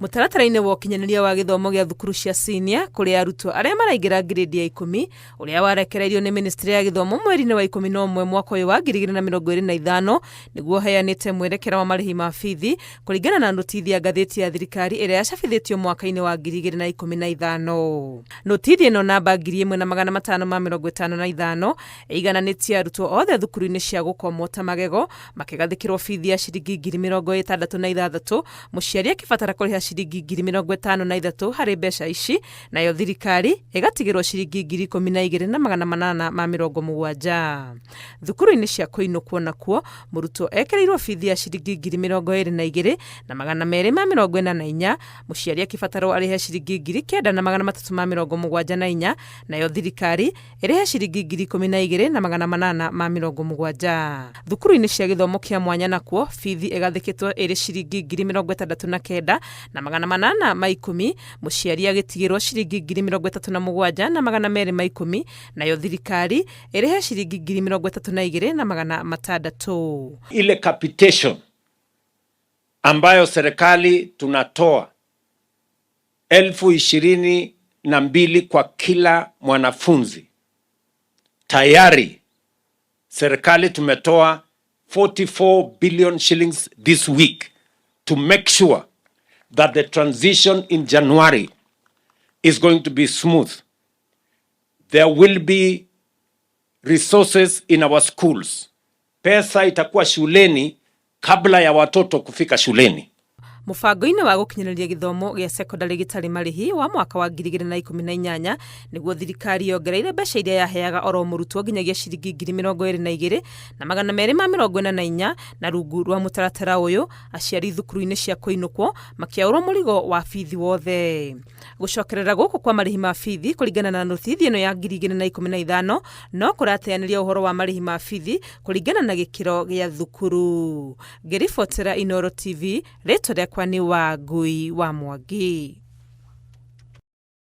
Mũtaratara-inĩ wa ũkinyanĩria wa gĩthomo gĩa thukuru cia senior kũrĩ arutwo arĩa maraingĩra ngirĩndi ya ikũmi ũrĩa warekereirio nĩ ministry ya gĩthomo mweri-inĩ wa 11 mwaka ũyũ wa 2025 nĩguo ũheanĩte mwerekera wa marĩhi ma bithi kũringana na notithi ya ngathĩti ya thirikari ĩrĩa yacabithĩtio mwaka-inĩ wa 2015. Notithi ĩno namba 1555 ĩigananĩtie arutwo othe thukuru-inĩ cia gũkomwo ta magego makĩgathĩkĩrwo bithi ya ciringi 66,000, mũciari akĩbatara kũrĩha ciringi 53,000 harĩ mbeca ici, nayo thirikari ĩgatigĩrwo ciringi 12,870. Thukuru-inĩ cia kũinũkwo nakuo, mũrutwo ekĩrĩirwo bithi ya ciringi 22,244, mũciari akĩbatarwo arĩhe ciringi 9,374, nayo thirikari ĩrĩhe ciringi 12,870. Thukuru-inĩ cia gĩthomo kĩa mwanya nakuo, bithi ĩgathĩkĩtwo ĩrĩ ciringi 69,810, mũciari agĩtigĩrwo ciringi 37,210, nayo thirikari ĩrĩhe ciringi 32,600. Ile capitation ambayo serikali tunatoa 22,000 kwa kila mwanafunzi, tayari serikali tumetoa 44 billion shillings this week to make sure that the transition in January is going to be smooth. There will be resources in our schools. Pesa itakuwa shuleni kabla ya watoto kufika shuleni. Mũbango-inĩ wa gũkinyanĩria gĩthomo gĩa sekondarĩ gĩtarĩ marĩhi wa mwaka wa 2018 nĩguo thirikari yongereire mbeca iria yaheaga oro mũrutwo nginyagia ciringi 22,244, na rungu rwa mũtaratara ũyũ aciari thukuru-inĩ cia kũinũkwo makĩaũrwo mũrigo wa bithi wothe. Gũcokerera gũkũ kwa marĩhi ma bithi kũringana na nũthithi ĩno ya 2015 no kũrateanĩria ũhoro wa marĩhi ma bithi kũringana na gĩkĩro gĩa thukuru. Ngĩribotera Inooro TV, rĩtwa rĩakwa nĩ Wangui wa Mwangi.